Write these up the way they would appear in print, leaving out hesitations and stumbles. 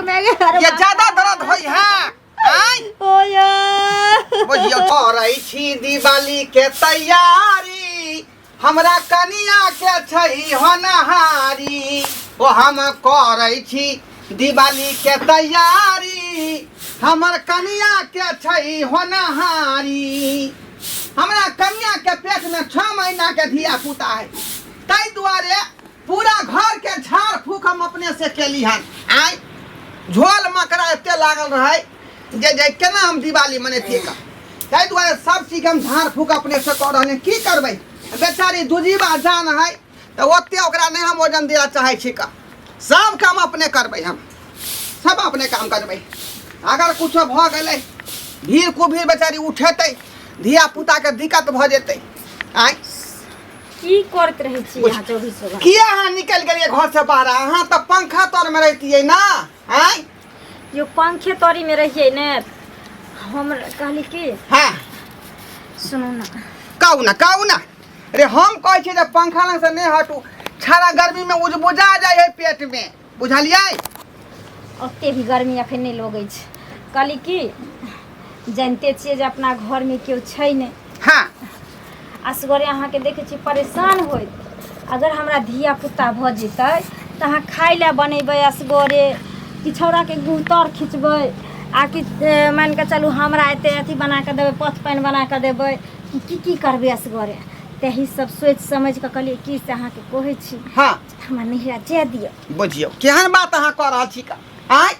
गे गे अरे ये ज्यादा दर्द होई है आय ओ या बुझियौ करै छी दिवाली के तैयारी हमरा कनिया के छै होनहारी ओ हम करै छी दिवाली के तैयारी हमर कनिया के छै होनहारी हमरा कनिया के पेट में 6 महीना के धिया पुता है ताहि दुआरे पूरा घर के झाड़ फूक हम अपने से केली हन आय झोल मकड़ा एते लागल रहे जे जे केना हम दिवाली मनेतियै का ताहि दुआरे सब चीज हम झाड़ फूक अपने से कऽ रहल की करबै बेचारी दुजीबा जान है तऽ ओते ओकरा नहि हम वजन दिअ चाहै छी का सब काम अपने करबै हम सब अपने काम करबै अगर कुछो भऽ गेलै भीड़ कुभीड़ बेचारी उठेतै धिया पुताके दिक्कत भऽ जेतै आँय की करैत रहै छी अहाँ चौबीसो घंटा किया अहाँ निकलि गेलियै घरसँ बाहर अहाँ तऽ पंखा तरमे रहितियै ने आँय यो पंखे तरी में रहिए ने हम कहली कि हाँ सुनू ना कहू ना कहू ना अरे हम कहै छियै जे पंखा लगसँ नहि हटू छाड़ा गर्मीमे उजबुजा जाइ है पेटमे बुझलियै ओते भी गर्मी अखन नहि लगै छै कहली कि जानिते छियै जे अपना घरमे केओ छै नहि हाँ असगरे अहाँके देखै छी परेशान होइत अगर हमरा धिया पुता भऽ जेतै तऽ अहाँ खाइ लए बनेबै असगरे कि छौड़ाके गुह तर खिचबै आ कि मानि कऽ चलू हमरा एते अथी बना कऽ देबै पथ पानि बना कऽ देबै की की करबै असगरे तही सब सोचि समझि कऽ कहलियै की से अहाँके कहै छी हाँ हमरा नैहरा जाय दिअ बुझियौ केहन बात अहाँ कऽ रहल छी का आँय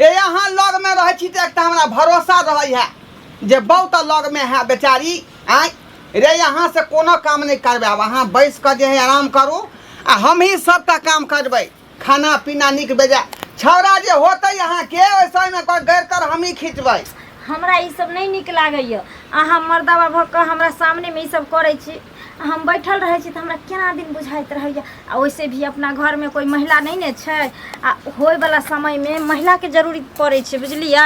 ए अहाँ लगमे रहै छी तऽ एकटा हमरा भरोसा रहै है जे बहुत लगमे है बेचारी आँय रे अहाँ से कोनो काम नहि करबै आब अहाँ बैस कऽ जे है आराम करू आ हमही सभटा काम करबै खाना पीना नीक बेजाय छौड़ा जे होतै अहाँके ओहि समयमे गैर तर हमही खींचबै हमरा ई सब नहि नीक लागैए अहाँ मर्दाबा भऽ कऽ हमरा सामनेमे ई सब करै छी आ हम बैठल रहै छी तऽ हमरा केना दिन बुझाइत रहैए आ ओइसे भी अपना घरमे कोइ महिला नहि ने छै आ होइवला समयमे महिलाके जरूरी पड़ै छै बुझलियै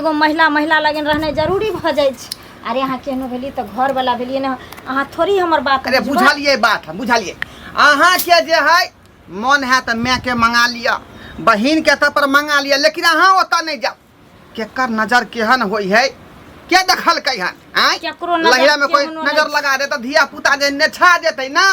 एगो महिला महिला लगन रहनाइ जरूरी भऽ जाइ छै अरे अहाँ केहनो भेलियै तऽ घरवला भेलियै ने अहाँ थोड़ी हमर बात अरे बुझबै। बुझलियै बात हम बुझलियै अहाँके जे है मन है तऽ मायके मंगा लिअ बहिनके तऽ पर मंगा लिअ लेकिन अहाँ ओतऽ नहि जाउ केकर नजर केहन होइ है के देखलकै हन आँय केकरो नजर लहिरा में कोई केहनो नहि नजर लगा दे तऽ धिया पुता जे नेछा जेतै ना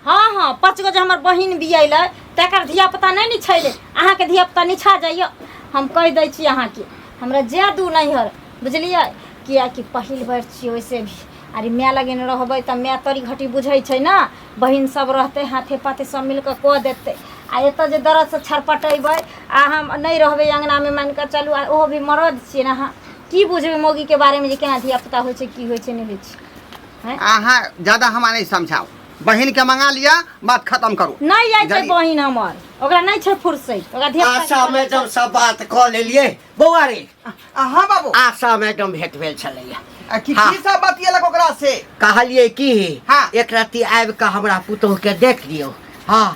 हँ हँ पाँच गो जे हमर बहिन बियैलै तकर धियापुता नहि ने छैलै अहाँके धियापुता निछा जाइए हम कहि दै छी अहाँके हमरा जाय दू नैहर बुझलियै किएकि पहिल बेर छियै ओइसे भी अरे माय लगन रहबै तऽ माय तरी घटी बुझै छै ने बहिन सब रहतै हाथे पाथे सब मिलकऽ कऽ देतै आ एतऽ जे दरदसँ छरपटेबै आ हम नहि रहबै अङ्गनामे मानि कऽ चलू आ ओहो भी मरद छियै ने अहाँ की बुझबै मौगीके बारेमे जे केना धियापुता होइ छै की होइ छै नहि होइ छै हैं? अहाँ ज्यादा हमरा नहि समझाउ बहिन के मंगा लिया बात खत्म करू नहि जाइ छै जल्दी। बहिन हमर ओकरा नहि छै फुर्सत ओकरा धिया आशा मैडम से बात कऽ लेलियै बौआ रे आ, हाँ बाबू आशा मैडम भेंट भेल छलैया आ, की हाँ। की सब बतियेलक ओकरा से कहलियै कि हाँ। एक रत्ती आबि कऽ हमरा पुतोहु के देख लियौ हँ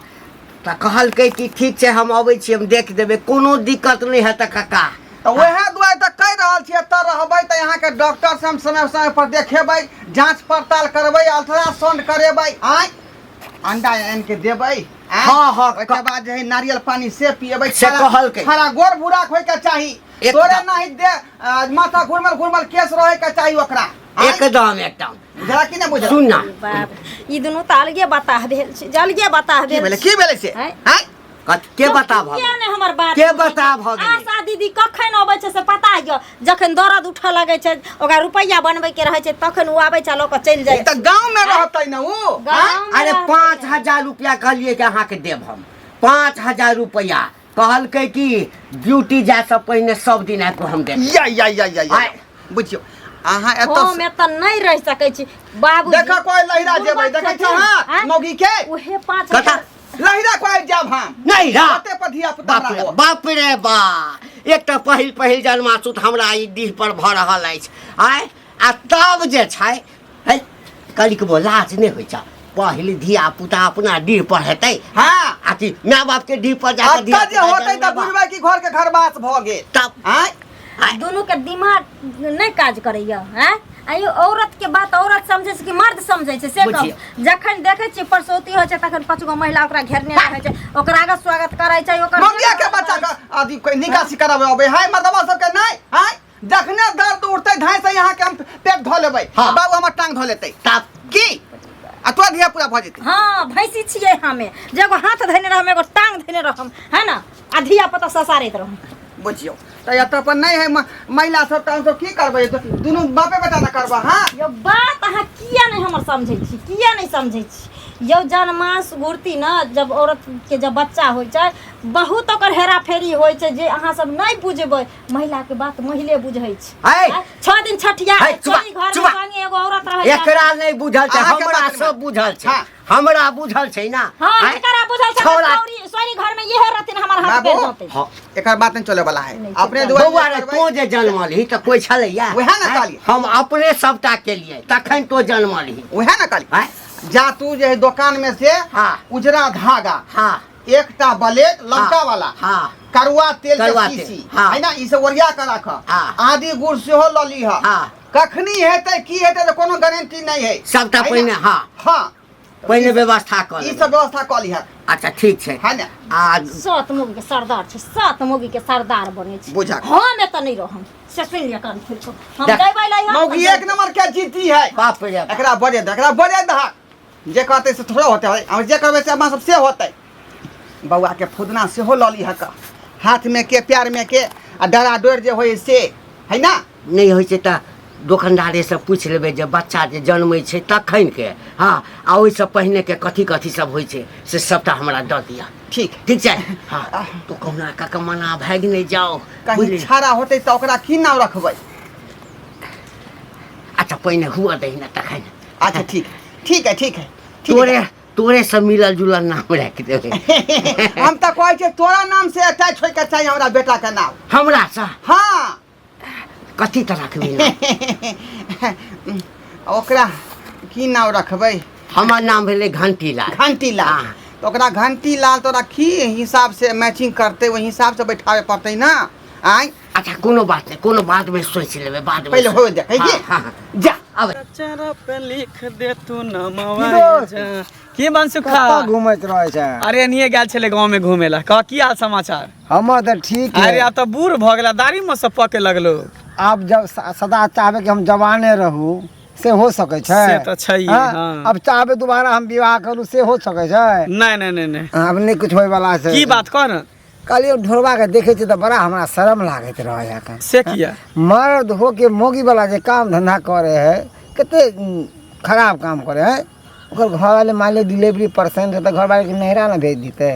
तऽ कहलकै कि ठीक छै हम अबै छी हम देख देबै कोनो दिक्कत नहि हेतै काका तऽ वएह दुआरे तऽ कहि रहल छी एतऽ रहबै तऽ अहाँके डॉक्टर से हम समय समय पर देखेबै जांच पड़ताल करबै अल्ट्रासाउंड करेबै आँय अंडा आनि के देबै आँय? हाँ, हाँ, ओहिके बाद जे है नारियल पानी से पिएबै से कहलकै। छड़ा गोर भूरा होय के चाही तोरे नहीं दे माथा घुरमल घुरमल केस रहे के चाही ओकरा आँय? एकदम एकदम बुझला कि नहि बुझला सुन ना बाप ई दुनू तऽ अलगे बताह भेल छै जे अलगे बताह की भेल भेलै छै। की भेलै से आँय? आँय कत के बता भऽ किया नहि हमर बात के बता भऽ गेलै? आशा दीदी कखन अबै छै से पता यऽ जखन दर्द उठऽ लगै छै ओकरा रुपैआ बनबै के रहै छै तखन ओ आबै छै आ लऽ कऽ चलि जाइ ई तऽ गाँव में रहतै ने ओ आँय? गाँवमे अरे रहतै। 5000 रुपया कहलियै कि अहाँके देब हम 5000 रुपया कहलकै कि ड्यूटी जाय से पहिने सब दिन आबि कऽ हम देब या या या या या आँय? बुझियौ अहाँ एतऽ हम एतऽ नहि रहि सकै छी बाबू देख कोई लहिरा जेबै देखै छ हां मौगी के उहे पाँच कथा हजार लहिरा कोई जाब हम नहीं रा ओते पर धिया पुता बाप रे बाप रे बा एकटा पहिल पहिल जन्मासुत हमरा ई डीह पर भऽ रहल अछि आय आ तब जे छै है कनिकबो लाज नहि होइ छै पहिल धिया पुता अपना डीह पर हेतै हाँ आ कि माय बाप के डीह पर जाके अत्ता जे होतै तऽ बुझबै कि घर के घरवास भऽ गेल तब आँय आँय, दुनू के दिमाग नहि काज करैया हैं आ ई औरत के बात औरत समझै छै कि मर्द समझै छै से कहू बुझियौ। जखन देखै छियै परसौती होइ छै तखन पाँच गो महिला ओकरा घेरने रहै छै ओकर आगे स्वागत करै छै ओकर मौगिया के बच्चा के अथी निकासी कराबे अबै है मर्दबा सबके नहि है जखने दर्द उठतै धाय से यहाँ के हम पेट धो लेबै। हाँ। बाबू हमर टांग धो लेतै। तब की आ तोरा धिया पूरा भऽ जेतै। हाँ भैंसी छियै हमे, जे एगो हाथ धयने रहम एगो टांग धयने रहम, है ना, आ धिया पुता ससारैत रहम। बुझियौ तऽ एतऽ पर नहि है महिला सब, तऽ हमसब की करबै? दुनू बापे बेटा ने करबै। हाँ यौ बात अहाँ किया नहि हमर समझै छी, किया नहि समझै छी यौ? जनमास घुरती ने जब औरत के जब बच्चा होइ छै बहुत ओकर हेराफेरी होइ छै, जे अहाँ सब नहि बुझबै। महिला के बात मैले बुझै छै। है। 6 दिन छठिया है, चुपा, चोरी घर में चुपा। संगे एगो औरत रहै छै। एकरा नहि बुझल छै, अहाँके हमरा बात सब बुझल छै। हाँ। हमरा बुझल छै ना। हाँ, आँय? हिनकरा बुझल छै। छौड़ा सोरी घर में इहे रहथिन हमर हाथ बाबू। पैर धोते। हाँ। एकर बात नहीं चले वाला है। नहीं अपने चलता। दुआरे बौआ रे, करबै। तों जे जनमल ही तऽ कोइ छलैया? उएह ने आँय? कहलियै। हम अपने सबटा केलियै तखन तो जनमल ही। उएह ने कहली। आँय? जा तू जे है दोकान में से हाँ। उजरा धागा, हाँ, एकटा ब्लेड लंका वाला, हाँ, करुआ तेल के करुआ तेल, शीशी, हाँ। है ना, ई सब ओरिया के राख। हाँ। आदि गुड़ सेहो लऽ लीह। हाँ। कखनी हेतै की हेतै तऽ कोनो गारंटी नहीं है सबटा है ना? पहिने, हाँ। हाँ, पहिने व्यवस्था कऽ ई लेबै। सब व्यवस्था कऽ लीह। अच्छा ठीक छै। है ना? आ 7 मोगी के सरदार छै, 7 मोगी के सरदार बनै छै। बुझा। हम एतऽ नहीं रहम से सुनि लिअ कान खोलि कऽ। हम देख। जयबै लए हम। मौगी एक नंबर के जीती है। बाप रे बाप। एकरा बजे दे, एकरा बजे दहक, जे कहतै से थोड़ा होतै, हम जे करबै से अपना सब से होतै। बौआ के फुदना सेहो लऽ लीह कऽ, हाथ में के प्यार में के आ डरा डोर जे होइ से है ना। नहि होइ छै तऽ दोकानदारेसँ पूछि लेबै जे बच्चा जे जनमै छै तखन के, हाँ, आ ओहिसँ पहिने के कथी कथी सब होइ छै से सबटा हमरा दऽ दिअ। ठीक। ठीक छै। हाँ, तो कहुना कऽ के मना भागि नहि जाओ। कहीं बुझली? छाड़ा होतै तऽ ओकरा की नाम रखबै? अच्छा पहिने हुअ दही ने तखन। अच्छा ठीक ठीक है, ठीक है, ठीक तोरे है। तोरे से मिलल जुलल नाम राखि देबै। हम तऽ कहै छियै तोरा नाम से अटैच होइके चाही हमरा बेटा के नाम। हमरा से? हाँ। कथी तऽ राखबै नाम? ओकरा की नाम रखबै? हमर नाम भेलै घंटी लाल। घंटी लाल। हाँ। तऽ ओकरा घंटी लाल तोरा की हिसाब से मैचिंग करतै, ओहि हिसाब से बैठाबे पड़तै ना। आँय? अच्छा कोनो बात नहि, कोनो बाद में सोचि लेबै, बाद में। पहिले होय दे, है की? हाँ, हाँ। जा। आबै। चरा पे लिख दे तू नमवा। की दोस्त? की मनसुखा कतऽ घूमैत रहै छै? अरे एनिये गेल छलै गाँव में घूमे ला। कह की हाल समाचार? हमर तऽ ठीक है। अरे आब तऽ बूढ़ भऽ गेला, दाढ़ी में सब पके लगलो। आब जब सदा चाहबै कि हम जवाने रहू से हो सकै छै? से तऽ छैहे, हाँ? हाँ। अब चाहबै दोबारा हम विवाह करू से हो सकै छै? नहीं नहीं नहीं नहीं। आब नहि कुछ होय वाला छै। की बात कह न? कहलियै ढोरबा के देखै छियै तऽ बड़ा हमरा शरम लागैत रहै एखन। से किया? मर्द हो के मौगी वाला जे काम धंधा करे है, कते खराब काम करे है। ओकर घर वाले मान लिअ डिलीवरी पर्सन है तऽ घर वाले के नैहरा ने भेज दिते।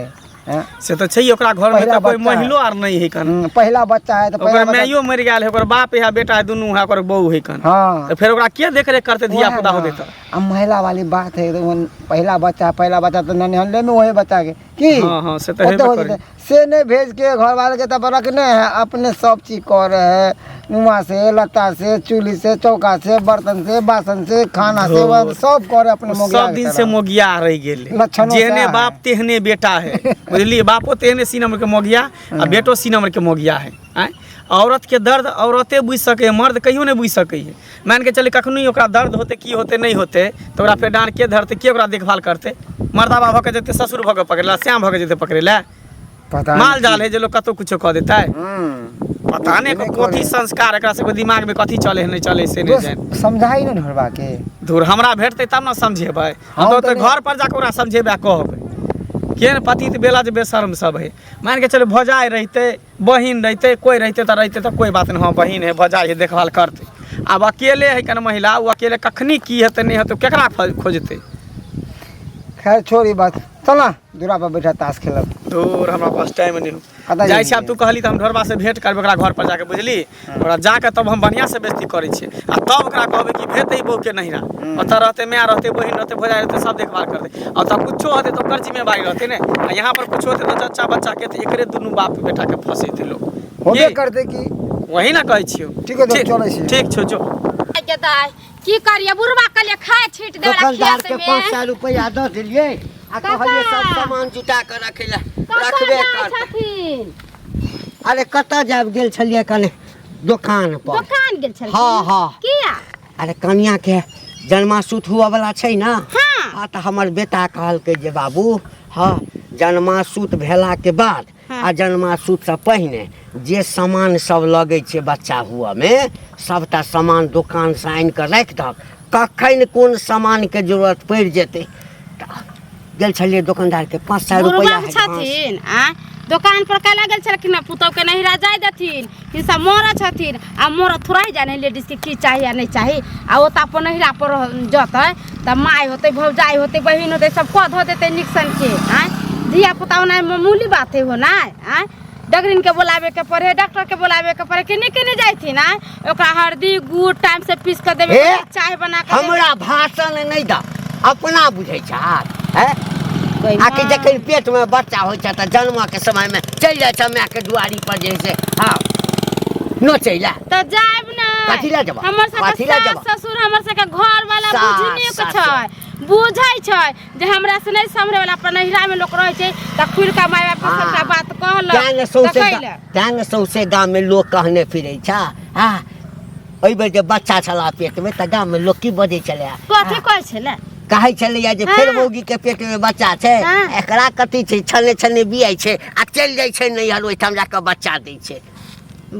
हाँ? से तऽ छै, ओकरा घर में पहिला तऽ कोई बच्चा है। महिलो आर नहीं है कन। पहिला बच्चा है तऽ ओकर पहिला बच्चा माइयो मरि गेल है, ओकर बाप है बेटा है दुनू है, ओकर बहू है कन। हाँ। तऽ फेर ओकरा के देख रेख करते धिया वएह पुता ना। होते तऽ? आ महिला वाली बात है, तो पहिला बच्चा, पहिला बच्चा तऽ ननिहले में वही बच्चा के की? हाँ, हाँ, से तऽ ओते हेबे हो करी। जेतै। से नहीं भेज के घर वाले के तब रखने है, अपने सब चीज कर रहे है, नुआ से लत्ता से चूल्ही से चौका से बर्तन से बासन से खाना से धोर। सब करे अपने मोगिया सब के दिन तरह। से मोगिया रहि गेलै। लक्षणो जेहने सएह है। बाप तेहने बेटा है, बुझलियै? बापो तेहने सी नंबर के मोगिया आ बेटो सी नंबर के मोगिया है। आँय, औरत के दर्द औरते बुझि सकै है, मर्द कहियो नहि बुझि सकै है। मान के चली कखनो ओकरा दर्द होतै की होतै नहि होतै तऽ ओकरा फेर डाँड़ के धरतै, के ओकरा देखभाल करतै? मर्दाबा भऽ के जेतै ससुर भऽ के पकड़ै लए, श्याम भऽ के जेतै पकड़ै लए? पता माल जाल है जे लोग कतौ कुछो कऽ देतै। पता नहि नहि कथी करे। संस्कार एकरा सबके दिमाग में कथी चले है नहि चले से नहि दोस्त, जानि। समझाई ने ढोरबा के। धूर, हमरा भेटतै तब ने समझेबै। हम हम तऽ तऽ ओतऽ नहि- घर पर जाके ओकरा समझेबै आ कहबै केहन पतित बेला जे बेशर्म सब है। मान के चलू भौजाइ रहितै, बहिन रहितै, कोइ रहितै तऽ रहितै तऽ कोइ बात नहि, हँ बहिन है भौजाइ है देखभाल करतै। आब अकेले है कन महिला, ओ अकेले कखनी की हेतै नहि हेतै केकरा खोजतै? खैर छोड़ ई बात, चल ना दूरा पर बैठा ताश खेलब। धूर, हमरा पास टाइम नहि हो। कतऽ जाइ छी आब। जेबही? तू कहली तऽ हम ढोरबा से भेंट करबै ओकरा घर पर जाके, बुझली? ओकरा जाके तब हम बढ़िआँ से बेइज्जती करै छियै आ तब ओकरा कहबै कि भेजतै बहू के नहिरा, ओतऽ रहतै माय रहतै बहिन रहतै भौजाइ रहतै सब देखभाल करतै। आ ओतऽ कुछो हेतै तऽ ओकर जिम्मेवारी रहतै ने। आ यहाँ पर कुछो हेतै तऽ जच्चा बच्चा के तऽ एकरे दुनू बाप बेटा के फंसेतै लोग। होबे की? करतै की। वही ना कहै छियौ। ठीक है, तो चलै छी। ठीक छौ, जो। के दाइ की करिए, बुढ़वा कहलिए खाय छीट देवला दोकानदार खेत के में। 500 रुपया दऽ देलियै आ कहलियै सब सामान जुटा कऽ रखै लए, कतऽ रखबे जाइ करतै। छथिन? अरे कतऽ जायब, गेल छलियै कने दोकान पर। दोकान गेल छलखिन? हाँ, हाँ। किया? अरे कनिया के जन्मासूत हुअ वाला छै ना। हाँ। हाँ, तऽ हमर बेटा कहलकै जे बाबू, हाँ जन्मासूत भेलाके बाद आ जन्मासूतसँ पहिने जे सामान सब लगै छै बच्चा हुअमे सबटा सामान दोकानसँ आनि कऽ राखि दहक कखन कोन सामानके जरूरत पड़ि जेतै तऽ गेल छलियै दोकानदारके 500 रुपैआ बुढ़बा छथिन आ दोकान पर कैला गेल छलखिन पुतहु के नहिरा जाय देथिन हिनसा मरऽ छथिन आ मरऽ थोड़ा ही जाने लेडीज के की चाही आ नहीं चाही आ ओ तऽ अपन नहिरा पर जतै तऽ माय होतै भौजाइ होतै बहिन होतै सब कऽ धऽ देतै नीक सन के आँय धिया पुता ओना मामूली बात है हो ना आँय डगरिन के बोलावे के पड़े डॉक्टर के बोलावे के पड़े केने केने जाइथिन आँय ओकरा हल्दी गुड़ टाइम से पीस के देबे हे, चाय बना के देबै। हमरा भाषण नहि दऽ अपना बुझै छह हैं कोइ आकि माँ। जखन पेटमे बच्चा होइ छै तऽ जन्मके समयमे चलि जाइ छै मायके दुआरी पर जे है से हँ नोचै लए तऽ जायब ने कथी लए जेबह? हमर सबके कथी लए सास जेबह? ससुर हमर सबके घर वाला सास, बुझने के सासुर। छै बुझै छै जे हमरा से नहि सम्हरे वाला अपन नहिरा में लोक रहै छै तऽ खुलि कऽ माय बाप के हाँ। सबटा बात कहलक तें ने तऽ सौंसे कैलक तें ने सौंसे गाममे लोक कहने फिरै छै हँ एहि बेर जे बच्चा छला पेटमे तऽ गाममे लोक की बजै छलै कथी कहै छलै कहै छलैया जे फेर हाँ। मौगी के पेटमे बच्चा छै हाँ। एकरा कथी छै छने छने बियाइ छै आ चलि जाइ छै नैहर ओहिठाम जाकऽ बच्चा दै छै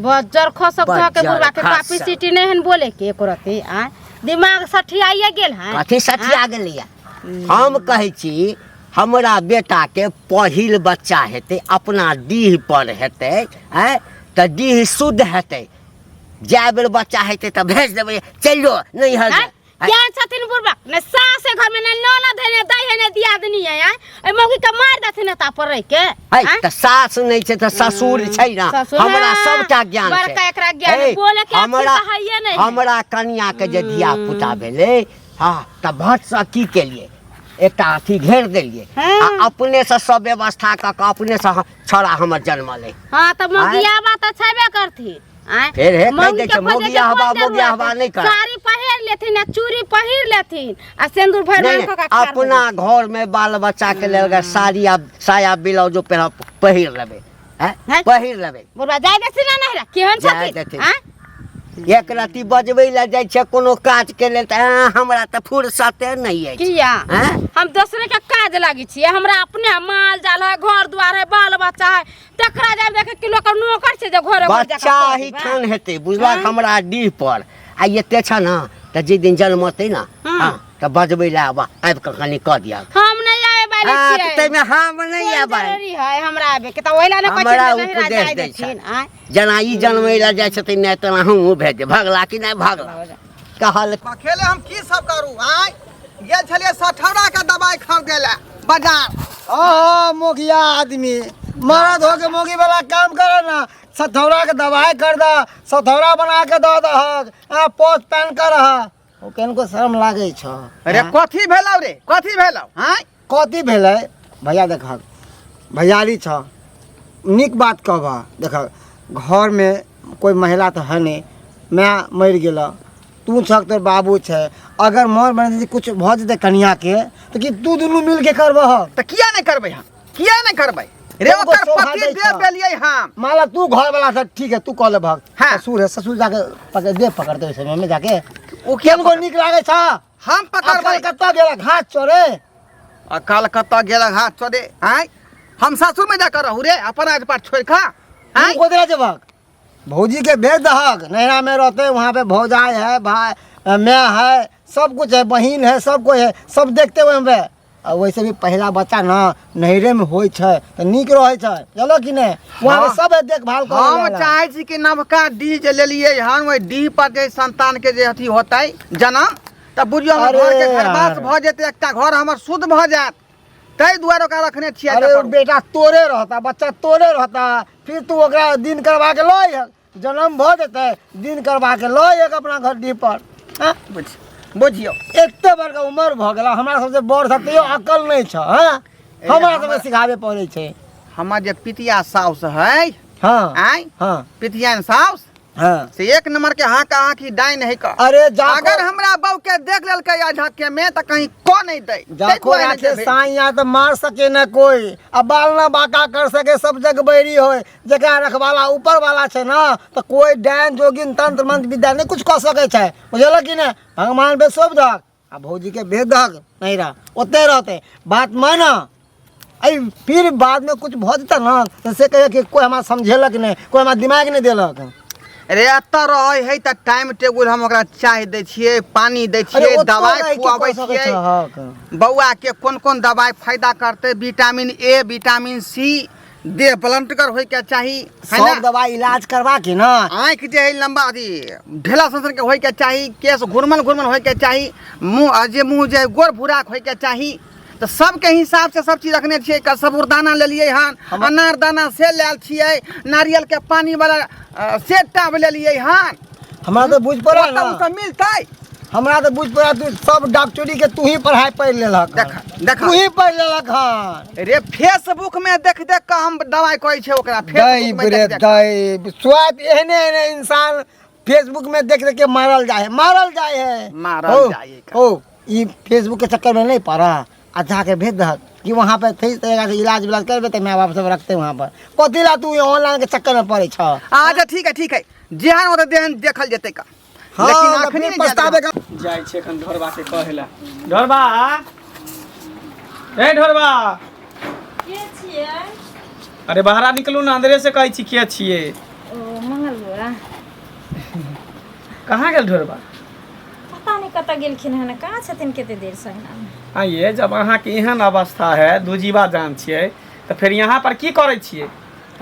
बज्जर खसक धऽ के बज्जर बुढ़बा के खसक। कैपेसिटी नहि हन बोले के एको रत्ती आँय दिमाग सठियाइए गेल हन कथी सठिया गेलैया हम कहै छी हमरा बेटाके पहिल बच्चा हेतै अपना डीह पर हेतै आँय तऽ डीह शुद्ध हेतै जए बेर बच्चा हेतै तऽ भेज देबै चलि जो नैहर आँय? केहन छथिन बुढ़बा ने सास है घर में ने ननद है ने दाई है ने दियादनी है आँय? एहि मौगी के मार देथिन एता पर रह के है आँय? तऽ सास नहि छै तऽ ससुर छै ने ससुर, हमरा हाँ, सबटा ज्ञान छै बड़का एकरा ज्ञान है, बोले के अथी हमरा तऽ हैये नहि है। हमरा कनिया के जे धिया पुता भेलै हँ तऽ भटसँ की केलियै एकटा अथी घेर देलियै हाँ। आ अपनेसँ सब व्यवस्था कऽ कऽ अपनेसँ छौड़ा हमर जन्मलै हाँ तऽ मौगियाबा तऽ छेबे करथिन आँय? फेर हे कहि मौगी दै के छै, खोजैके मौगिया कोन हवा, जरूरत मौगिया हवा है? नहि कर। साड़ी पहिर लेथिन आ चूड़ी पहिर लेथिन आ सिंदूर भरि नहीं मांग कऽ के खाड़ अपना घर में बाल बच्चा के लेल अगर साड़ी आ साया ब्लाउजो पहिरब पहिर लेबै हैं? हैं? पहिर लेबै बुढ़बा जाय देथिन ना नहिरा केहन जाय छथिन देथिन। आँय? एक रति बजबै लए जाइ छै कोनो काज के लेल तऽ हमरा तऽ फुर्सते नहि अछि किया हैं? हम दोसरे के काज लागी छियै हमरा अपने माल जाल है घर द्वार है बाल बच्चा है तकरा जाब देखे किलो के नौकर छै जे घरे घर जाके बच्चा कऽ ही देबै। ठान हेतै बुझलक हमरा डीह पर आ एते छ ने तऽ जे दिन जन्मतै ने हँ। हँ तऽ बजबै लए आबऽ आबि कऽ कनि कऽ दिअ हम नहि आए वाली हँ, तऽ छियै ताहिमे हम नहि कोन अबै जरूरी है हमरा आबे के तऽ ओहि लए ने कहै हमरा छियै जे नहिरा उपदेश जाय दै छै देथिन आँय जेना ई जनमै लए जाइ छथिन नहि तेना हमहूँ भेज भगला कि नहि भगला कहल अकेले हम की सब करू आँय गेल छलियै सठौरा के दवाई खरीदे लए बाजार हाँ मोगिया आदमी मरद हो के मोगी वाला काम करे ना सथौरा के दवाई कर द सथौरा बना के दऽ दहक आ पोत पहन कर रह ओ केनको शर्म लागै छ अरे कथी भेलौ रे कथी भेलौ आँय कथी भेलै भैया देखक भैयारी छ नीक बात कहबह देखक घरमे कोइ महिला तऽ है नहि माय मरि गेल तू छक तोर बाबू छै अगर मर बन जेतै कुछ भऽ जेतै कनियाके तऽ की तू दुनू मिलके करबह तऽ किया नहि करबै हम किया नहि करबै रे तुमको ओकर शोभा पति दै दे छौ। देलियै हम माला तू घर वाला से ठीक है तू कह ले भग हाँ। ससुर है ससुर जाके पकड़ दे पकड़ते ओहि समय में जाके ओ किया केनको नीक लागै छ हम पकड़बै अकल कतऽ गेल घास चोरे अकल कतऽ गेल घास चोरे आँय हम सासुर में जाकर रहू रे अपन आज पाठ छोड़ खा तू गोदरा जेबक भौजी के भेज दहक नैहरा में रहते वहाँ पे भौजाई है भाई मैं है सब कुछ है बहन है सब कोई है सब देखते हुए पे आ वैसे भी पहला बच्चा ना नैहरे में होइ छै तऽ नीक रहै छै चलो कि नहि वहाँ पे हाँ। सब है देखभाल करे हम वाला। चाहे छी कि नवका डीह जे लेलियै हन ओहि डीह पर जे संतान के जे अथी होतै जनम तऽ बुझियौ हमर अरे घर के घरवास यार। भऽ जेतै एकटा घर हमर शुद्ध भऽ जायत ताहि दुआरे ओकरा रखने छियै अरे ओ बेटा तोरे रहता बच्चा तोरे रहता फिर तू ओकरा दिन करवा के लऽ अइहक जन्म भऽ जेतै दिन करवा के लऽ अइहक अपना घर डीह पर हँ बुझियौ एते बड़का उमर भऽ गेला हमरा सबसे बड़ सब तैयो अकल नहि छ हँ हमरा सबके सिखाबे पड़ै छै हमर जे पितिया साउस है हँ आँय हँ पितियान साउस हाँ से एक नंबर के हाँ का हाँ की डाइन है का अरे जा अगर हमरा बहू के देख लेलकै या झक्के में त कहीं को नहीं दे जाको राखे साइया तो मार सके ना कोई आ बाल ना बाका कर सके सब जग बैरी होए जकरा रखवाला ऊपर वाला छै ना तो कोई डाइन जोगिन तंत्र मंत्र विद्या नहीं कुछ कऽ सकै छै बुझल कि नहीं भगवान पे सौंप दहक आ भौजी के भेज दहक नहीं रह ओते रहते बात मान अइ फिर बाद में कुछ भऽ जेतै ना तऽ से कहिया कि कोइ हमरा समझेलक नहि, कोइ हमरा दिमाग नहि देलक। अरे एतऽ रहै है तऽ टाइम टेबुल हम ओकरा चाय दै छियै, पानी दै अरे छियै, ओतऽ दवाइ रहि के खुआबै कऽ सकै छियै। छहक। बौआ के कोन कोन दवाइ फायदा करतै, विटामिन ए, विटामिन सी, देह बलंटगर होइके चाही है सब ना? दवाइ इलाज करवा के ना। आँखि जे है लम्बा अथी ढेला सन के होइके चाही, केश घुरमन घुरमन होइके चाही, मुँह जे मुँह जे गोर भूराक होइके चाही। तऽ सबके हिसाब से सब चीज रखने छियै। सबुरदाना लेलियै हन, अनारदाना से लायल छियै, नारियल के पानी वाला से टाब लेलियै हन। हमरा तऽ बुझ पड़ल ओतऽ ना। ओ सब मिलतै। हमरा तऽ बुझ पड़ल तू सब डॉक्टरी के तू ही पढ़ाई पढ़ लेलक हन। देख देख तू ही पढ़ लेलक हन। रे फेसबुक में देख देख के हम दवाई कहै छै ओकरा। दैब फेसबुक में रे देख देख दैब, स्वाद एहने एहने इंसान फेसबुक में देख देख के मारल जाए है, मारल जाए है, मारल ओ, जाए है। ओ ई फेसबुक के चक्कर में नहीं पड़ा आ जाके भेज दहक कि वहाँ पर सही तरीका से इलाज विलाज करबे तऽ माय बाप सब रखते वहाँ पर। कथी ला तू ऑनलाइन के चक्कर में पड़े छ? अच्छा ठीक है, ठीक है, जेहन होतै तेहन देखल जेतै का। हाँ, लेकिन तऽ अखनी फिर नहि पछताबे का। जाइ छी एखन ढोरबा के कहै ला। ढोरबा, ए ढोरबा, के छियै? अरे बाहरा निकलू ना, अंदरे से कहै छी के छियै। ओ मंगल बौआ। कहाँ गेल ढोरबा? पता नहीं कतऽ गेलखिन हन, कहाँ छथिन कते देर से अंगना में। आइए, जब अहाँके एहन अवस्था है, दूजीवा जान छियै, तऽ फेर यहाँ पर की करै छियै?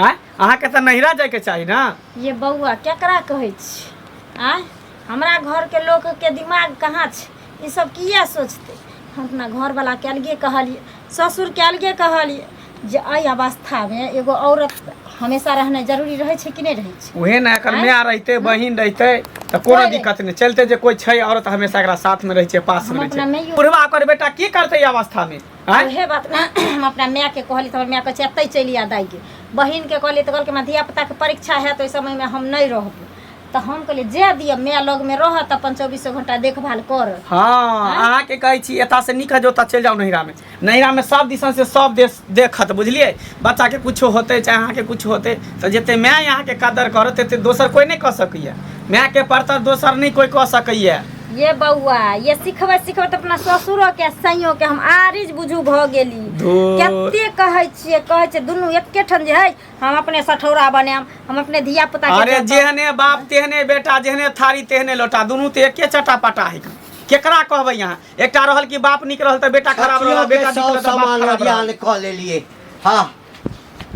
आँय, अहाँके तऽ नैहरा जाइके चाही ना। ये बौआ केकरा कहै छी? आँय, हमरा घरके लोकके दिमाग कहाँ छै? ई सब किया सोचतै? हम अपना घरवलाके अलगे कहलियै, ससुरके अलगे कहलियै जे एहि अवस्थामे एगो औरत हमेशा रहनाइ जरूरी रहै छै कि नहि रहै छै? उहे ने एकर आँय? माय रहितै, बहिन रहितै तऽ कोनो कोइ दिक्कत नहि चलते, जे कोइ छै औरत हमेशा एकरा साथ में रहै छै, पास में हम रहै अपना छै। माइयो- बुढ़वा ओकर बेटा की करतै ई अवस्था में? आँय? उहे बात ने हम अपना मायके कहली तऽ हमर माय कहै छै एतहि चलि आ दाइके। बहिनके कहलियै तऽ कहलकै हमरा धियापुताके परीक्षा हैत, ओहि समयमे हम नहि रहब। तऽ हम कहलियै जाय दिअ, माय लगमे रहत, अपन चौबीसो घंटा देखभाल करत। हाँ, अहाँके कहै छी एतऽ से नीक है जे ओतऽ चलि जाउ नैहरा में। नैहरा में सब दिसन से सब देश देखत, बुझलियै? बच्चा के कुछो होतै चाहे अहाँके कुछ होतै तऽ जते माय अहाँके कदर करत तते दोसर कोइ नहि कऽ सकैया। माय के परतर दोसर नहि कोइ कऽ सकैया। ये बौआ, ये सिखबै सिखबै तऽ अपना ससुरो के सैयो के हम आरिज बुझू भऽ गेली। धुर। कते कहै छियै, कहै छियै दुनू एके ठाम जे है, हम अपने सठौरा बनायब, हम अपने धिया पुता के अरे जतब। जेहने बाप तेहने बेटा, जेहने थारी तेहने लोटा, दुनू तऽ एके चटा पटा है। केकरा कहबै अहाँ? एकटा रहल कि बाप नीक रहल तऽ बेटा खराब रहल, बेटा नीक सब रहल तऽ बाप सामान खराब रहल। ओरियान कऽ लेलियै। हाँ,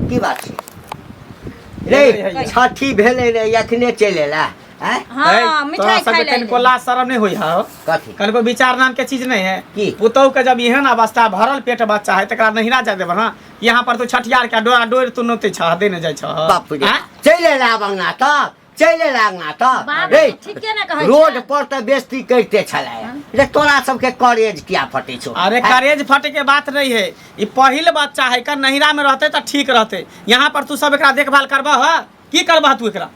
की बात छै रे? छठी भेलै रे, एखने चलि एला आँय? हाँ, है, मिठाई तोरा सबके खाइ लए कनिको लाज शरम नहि होइ हौ? कथी? कनिको विचार नाम के चीज नहीं है की? पुतहु के जब एहन अवस्था, भरल पेट बच्चा है, तकरा नहिरा जाय देबह ना? यहाँ पर तू छठियार के डोरा डोर तू नोते छह, देने जाइ छह। बाप रे, आँय? चलि एला आब अंगना तक, चलि एला अंगना तक। बाप रे, रे, ठीके ने कहै रोड छै। पर तऽ बेइज्जती करिते छलै रे, तोरा सबके करेज किया फटै छौ? अरे आँय? करेज फटे के बात नहीं है, ई पहिल बच्चा है का, नहिरा में रहते तऽ ठीक रहते। यहाँ पर तू सब एकरा देखभाल करबह की करबह तू एकरा?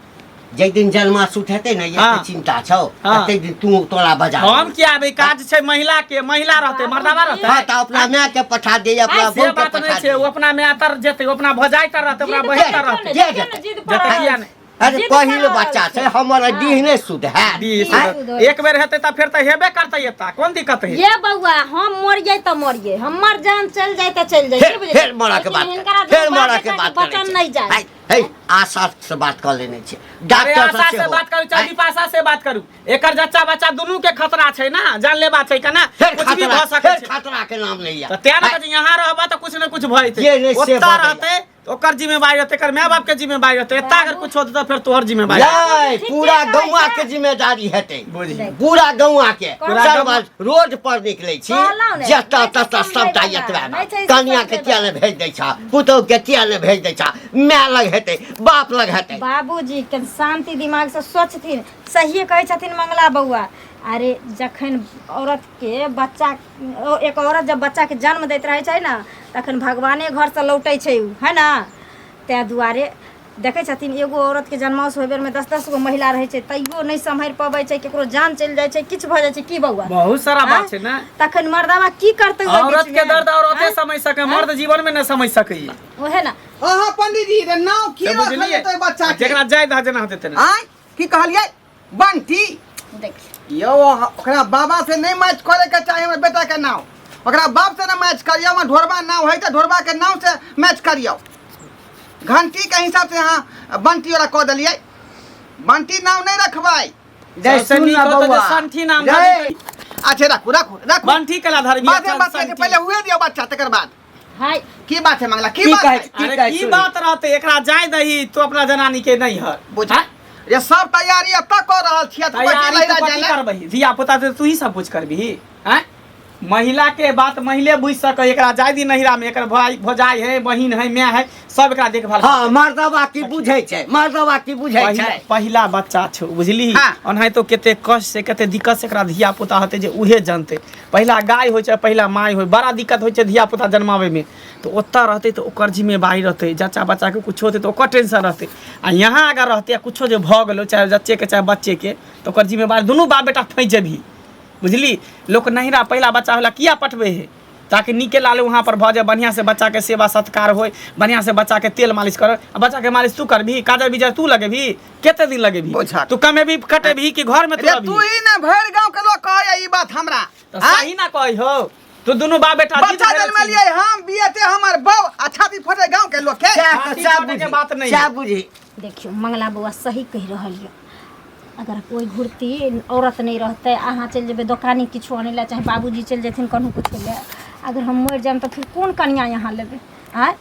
जाहि दिन जन्माशुट हेतै ने, हाँ। एते चिंता छौ, हाँ। तै दिन तू तोरा बजा हम किया आबै? काज छै महिला के, महिला रहते, मर्दावा रहते। हाँ, तऽ अपना माय के पठा दे, अपना से बहू के बात पठा नहीं छै, दे। ओ अपना माय तर जेतै, ओ अपना भौजाइ तर रहतै, अपना जिद बहिन पर तर रहतै। जे देखियौ ने, जेतै। जिद पर जेतै रहल किया छै। नहि? अरे जिद पहिल पर रहल बच्चा छै। छै हमर, डीह नहि शुद्ध हैत। बीस आँय? शुद्ध होय। एक बेर हेतै तऽ फेर तऽ हेबे करतै, एता कोन दिक्कत है? ये बौआ, हम मरियै तऽ मरियै, हमर जान चलि जाय तऽ चलि जाय। फेर की बुझलियै? फेर मरऽ के लेकिन बात हिनकरा फेर दुनू मरऽ के बाप बात बेटाके करै बचन छै। नहि जाय। है है आशा से बात कऽ लेने छै अरे डॉक्टर आशा से से बात करू चाहे आँय? विपाशा से बात करू, एकर जच्चा बच्चा दुनू के खतरा छै ना, जानलेवा छै केना फेर कुछ भी खतरा, भऽ सकै फेर छै। खतरा के नाम लैया। तऽ तें ने कहै छै, यहाँ रहबा तऽ कुछ ने कुछ भऽ जे जेतै। नहि से ओतऽ भऽ जाइए। रहतै तऽ ओकर जिम्मेवारी रहतै, एकर माय बाप के जिम्मेवारी रहतै। एतऽ अगर कुछ होतै तऽ फेर तोहर जिम्मेवारी। नहीं, ठीके पूरा कहै गौआ छै। के जिम्मेदारी हेतै। बुझी। पूरा गौआ के पूरा सर्व रोड पर निकलै छी, कहलहुँ ने, जतऽ नहि छै ततऽ सबटा समझै एतबा बला, नहि छै कनिया के समझै किया ने भेज दै छह, पुतहु के किया ने भेज दै छह, माय लग हेतै, बाप लग हेतै। बाबूजी के शांति दिमाग से सोचथिन, सहिए कहै छथिन मंगला बौआ। अरे जखन औरत के बच्चा, एक औरत जब बच्चा के जन्म दैत रहै छै ने, तखन भगवाने घरसँ लौटै छै उ, है ना? ताहि दुआरे देखै छथिन एगो औरतके जन्मास होय बेरमे 10-10 गो महिला रहै छै, तैयो नहि सम्हरि पबै छै, केकरो जान चलि जाइ छै, किछु भऽ जाइ छै। की बौआ? बहुत सारा बात छै ने। तखन मर्दावा की करतै ओहि औरत के बीचमे? दर्द औरते आँय? समझ सके, मर्द जीवन में न समझ सकैए। ओहे ने। अहाँ पंडीजी रे, नाव की से रखल बुझलियै? जेतै बच्चा के? जेकरा जाय दह, जेना होतै तेना। आँय, की कहलियै? बंटी देखियौ यौ, ओकरा बाबा से नहीं मैच करे के चाही हमर बेटा के नाव। ओकरा बाप से ना मैच करियौ आ ढोरबा नाव है तऽ ढोरबा के नाव से मैच करियौ। घंटी के हिसाब से अहाँ बंटी ओरा कऽ देलियै, बंटी नाव नहीं रखबै। जय सबसे सुन नीक ना होतौ जे बौआ। संठी नाम जय। धरबी। अच्छा राखू राखू राखू। बंठी कला धरबी। बाते बात के पहले हुए दियो बच्चा तकर बाद। हाय की बात है मंगला, की की बात कहै है? की अरे कहै की सुनी? बात रहते, एकरा जाय दही तो अपना जनानी के नहीं हर। बुझ ये सब तैयारी अब तक कर रहल छियै, तो तैयारी लहिरा तू कथी जाए। करबही? धिया पुता से तू ही सब कुछ करबही? हैं, महिला के बात महिले बुझ सके। एकरा जाय दी नहिरा में, एकर भाई भौजाई है, बहिन है, माय है, सब एकरा देखभाल। हँ, मर्दबा की बुझै छै, मर्दबा की बुझै छै? पहिला बच्चा छौ, बुझली? हाँ। ओनाहितो कते कष्ट से कते दिक्कत से एकरा धिया पुता हेतै जे उहे जानतै। पहिला गाय होइ छै, पहिला माय होइ, बड़ा दिक्कत होइ छै धिया पुता जन्माबै में। तऽ ओतऽ रहतै तऽ ओकर जिम्मेवारी रहतै, जच्चा बच्चाके कुछो होतै तऽ ओकर टेंशन रहतै। आ यहाँ अगर रहतै आ कुछो जे भऽ गेलो, चाहे जच्चेके चाहे बच्चेके, तऽ ओकर जिम्मेवारी दुनू बाप बेटा फँसि जेबही, बुझली? लोक नहिरा पहिला बच्चा होला किया पठबै है? ताकि नीके लाले वहाँ पर भऽ जाए, बढ़िआँ से बच्चाके सेवा सत्कार होय, बढ़िआँ से बच्चाके तेल मालिश कर। आ बच्चाके मालिश तू करबही, काजर बिजर तू लगेबही, कते दिन लगेबही? बोझा। तू कमेबही कटेबही कि घरमे तू रे रहबही? तू ही ना भरि गांव के लोग कहै ई बात हमरा। तऽ सही ना कहै हो, तू दुनू बाप बेटा जिद बच्चा भेल जन्म छी। लिए हम बियते हमर बौ आ छाती फटे गांव के लोग के। सएह तऽ छाती सएह फटै के बुझी, बात नहि सएह है। बुझी। देखियौ मंगला बौआ सही कहि रहल यऽ। अगर कोइ घुरती औरत नहि रहतै, अहाँ चलि जेबै दोकानी किछो आनै लए, चाहे बाबूजी चलि जेथिन कन्हू किछो लए, अगर हम मरि जायब तऽ फिर कोन कनिया यहाँ लेबै? आँय,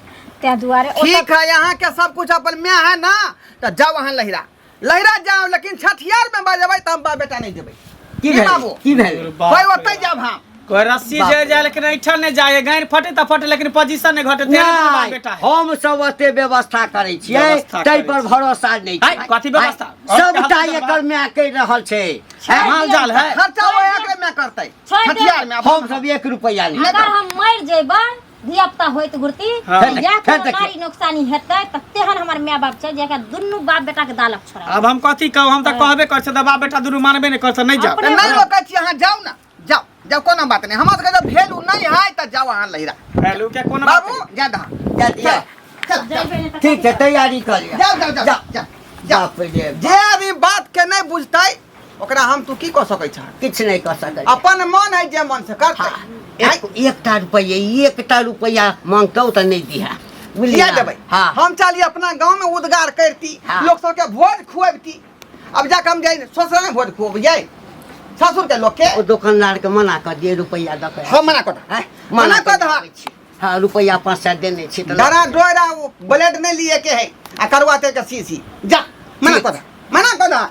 ताहि दुआरे ओतऽ ठीक है, यहाँ के सब कुछ अपन माय है ना, तो जाओ अहाँ लहिरा लहिरा जाओ, लेकिन छठियार में बजेबै तऽ हम बाप बेटा नहीं देबै। की की भेलै? बाबू? की भेलै? कोई ओतै जाब हम। कोई रस्सी जे जाए लेकिन ऐठल नहीं जाए, गानि फटे तऽ फटे लेकिन पोजीशन नहीं घटे। तेरे दुनू बाप नहि, बेटा है। हम सब ओते व्यवस्था करै छियै, व्यवस्था ताहि करै पर छियै। भरोसा नहि है, छै। कथी व्यवस्था? सबटा एकर माय कहि रहल छै। हैं? माल जाल है। खर्चा ओहे के माय करतै छोड़ि देब। छठियार में। हम सब एक रुपैआ नहि। अगर हम मरि जेबै धिया पुता होइत घुरती हाँ। तऽ या फेर कोनो देखियौ। नारी नोकसानी हेतै तऽ तेहन हमर माय बाप छै जेकरा दुनू बाप बेटा के दालक छोड़ा। अब हम कथी कहू? हम तऽ कहबे कर छै तऽ बाप बेटा दुनू मानबे नहीं करते, नहीं जाओ। अपने- नहीं रोकै छी, अहाँ जाउ ना, जाओ जाओ, कोनो बात नहीं। हमरा सबके जब भेलू नहीं है तऽ जाओ अहाँ लहिरा। वैल्यू के कोनो बात बाबू जा दहा। जा दिअ। चल जेबै नहि तऽ ठीक छै, तैयारी कऽ लिअ। जाओ जाओ जाओ जाओ जाओ। बाप रे। जे आदमी बात के नहीं बुझतै ओकरा हम तू की कऽ सकै छह? किछु नहि कऽ सकै। अपन मन है जे मन से करतै। एकटा रुपैआ, एकटा रुपैआ मांगतौ तऽ नहि दिहा, बुझलियै किया ना? देबै? हाँ। हम चाली अपना गांव में उद्गार करती, हाँ। लोग सबके भोज खुआबती। अब जाके हम जाई ससुर में भोज खुअबियै ससुर के लोग के। ओ दोकानदार के मना कऽ दियै रुपैआ दऽ कऽ। हम मना कऽ दह। हैं? मना कऽ दह। आबै छी। हाँ, रुपैआ 500 देने छी तऽ डरा डोरा वो ब्लेड नहीं लिए के है आ करुआ तेल के शीशी। जा मना कऽ दह, मना कऽ दह।